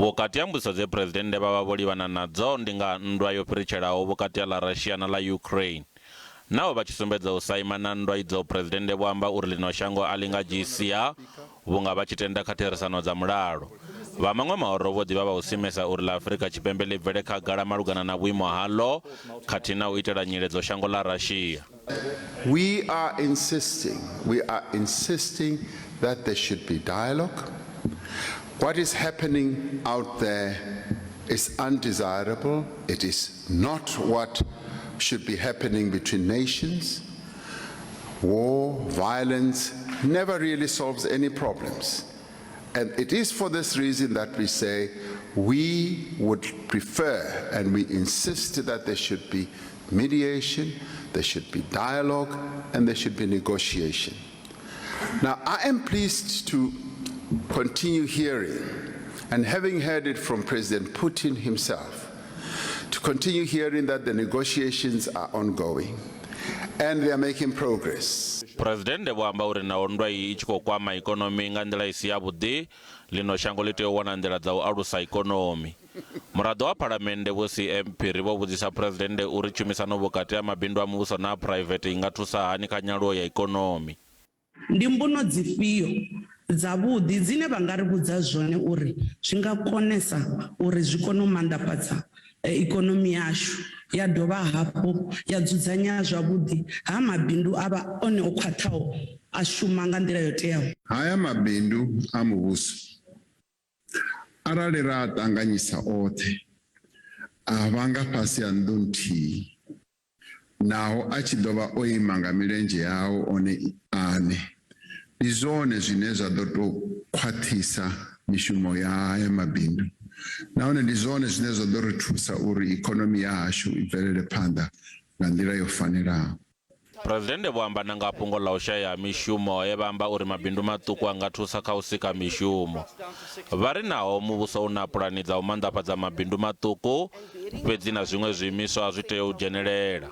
Vhukati ha mbudziso dze Phresidennde vha vha vho livhana nadzo ndi nga ha nndwa yo fhiritshelaho vhukati ha ḽa Russia na ḽa Ukraine. Naho vha tshi sumbedza u sa ima na nndwa idzo, Phresidennde vho amba uri ḽino shango a ḽi nga dzhii sia vhunga vha tshi tenda kha therisano dza mulalo. Vha maṅwe mahoro vho ḓi vha vha u simesa uri ḽa Afrika Tshipembe ḽi bvele khagala malugana na vhuimo haḽo khathihi na u itela nyiledzo shango ḽa Russia. We are insisting, we are insisting that there should be dialogue. What is happening out there is undesirable. It is not what should be happening between nations. War, violence never really solves any problems. And it is for this reason that we say we would prefer and we insist that there should be mediation, there should be dialogue, and there should be negotiation. Now, I am pleased to continue hearing, and having heard it from President Putin himself, to continue hearing that the negotiations are ongoing and they are making progress. Phresidennde vho amba uri naho nndwa iyi i tshi khou kwama ikonomi nga nḓila i si yavhuḓi, ḽino shango ḽi tea u wana nḓila dza u alusa ikonomi. Muraḓo wa Phalamennde Vho CM Phiri vho vhudzisa Phresidennde uri tshumisano vhukati ha mabindu a muvhuso na a phuraivethe i nga thusa hani kha nyaluwo ya ikonomi. Ndi mbuno dzifhio dzavhuḓi dzine vha nga ri vhudza zwone uri zwi nga konesa uri zwi kone u maanḓafhadza ikonomi yashu ya dovha hafhu ya dzudzanyea zwavhuḓi ha mabindu a vha one o khwaṱhaho a shuma nga nḓila yo teaho? Haya mabindu a muvhuso, arali ra a ṱanganyisa oṱhe, a vha nga fhasi ha nnḓu nthihi. Naho a tshi ḓo vha o ima nga milenzhe yao one aṋe, ndi zwone zwine zwa ḓo tou khwaṱhisa mishumo ya haya mabindu nahone ndi zwone zwine zwa ḓo ri thusa uri ekonomi ya hashu i bvelele phanḓa nga nḓila yo fanelaho. Phresidennde vho amba na nga ha fhungo ḽa u shaya ha mishumo he vha amba uri mabindu maṱuku a nga thusa kha u sika mishumo. Vha ri naho muvhuso u na pulani dza u manḓafhadza mabindu maṱuku, fhedzi na zwiṅwe zwiimiswa zwi tea u dzhenelela.